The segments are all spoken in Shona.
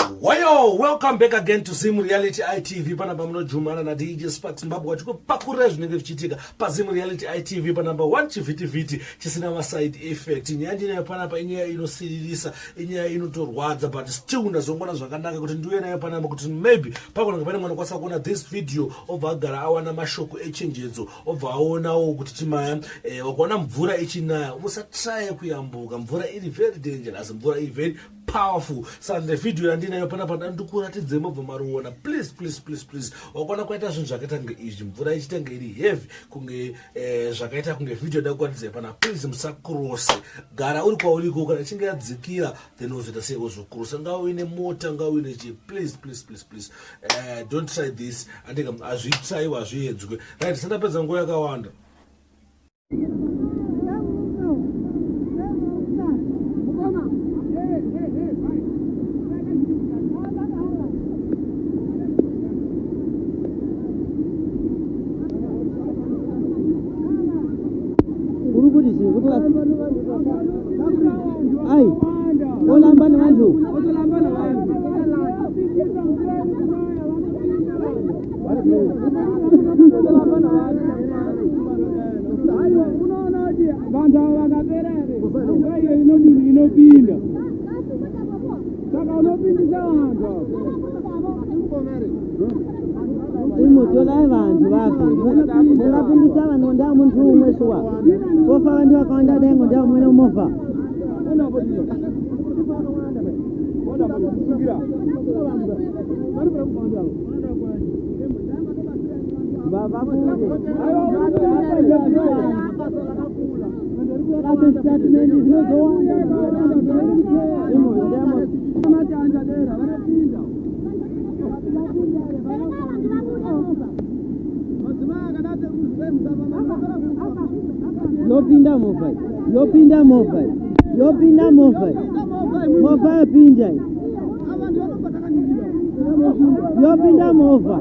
Wayo, welcome back again to Zim Reality ITV panapa munojumana na DJ Sparks Zimbabwe vachikupakurira zvinenge zvichiitika paZim Reality ITV panumber 1 chivhitivhiti chisina maside effect. Nyaya ndinayo panapa inyaya inosiririsa, inyaya inotorwadza but still ndazongona zvakanaka kuti ndiuye nayo panapa kuti maybe pakunenge pane mwana kwasa kuona this video obva agara awana mashoko echenjedzo obva aonawo kuti chimaya eh, wakaona mvura ichinaya usatraye kuyambuka mvura iri very dangerous mvura iri very powerful saka the video yandinayo panapa ndikuratidze mobva mariona please please please please wakaona kwaita zvinhu zvakaita kunge izvi mvura ichiita kunge iri heavy kunge eh, zvakaita kunge video ndakuratidze pana please musakrose gara uri kwauriko kana ichinge yadzikira then wozoita sei wozokrosa nga uine mota nga uine chii please please please please eh, don't try this andika hazvitraiwa hazviedzwe right sandapedza nguva yakawanda Uri kuti chii? Kuti ai olamba nevanhu Vanhu ava vakapera here? Mvura iyo inodini inopinda. Saka unopindisa vanhu ava. Imutolai vantu vafe mungapindisa vanhu ndaa muntu umwe shuwa kofa vantu vakawanda dai ngo ndaa umwe nemovha Yopinda movha yopinda movha yopinda movha movha yapinda yopinda movha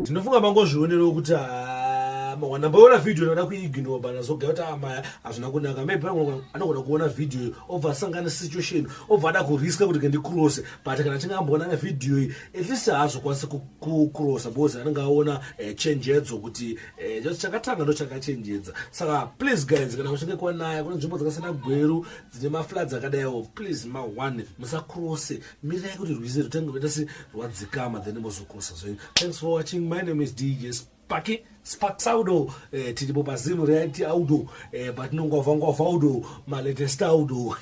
Ndinofunga mangozvionerawo kuti ah, ndamboona video ndada kuignore but ndazogaya kuti amaya ah, hazvina kunaka maybe anogona kuona video obva asangana situation obva ada kuriska kuti kendicross but kana achinge amboona nevideo iyi at least haazokwanisi kucrossa because anenge aona eh, chenjedzo kuti eh, just chakatanga ndo chakachenjedza saka please guys kana kuchinge kwanaya kune nzvimbo dzakasiyana gweru dzine mafloods akadaiwo please ma one musacrosse mirai kuti rwizi rutange kuita se rwadzikama then mozocrossa zvenyu thanks for watching my name is dj Sparky Sparks Audo eh, tiripo paZim Reality Audo eh, patinongwavha ngwavha Audo malatest Audo.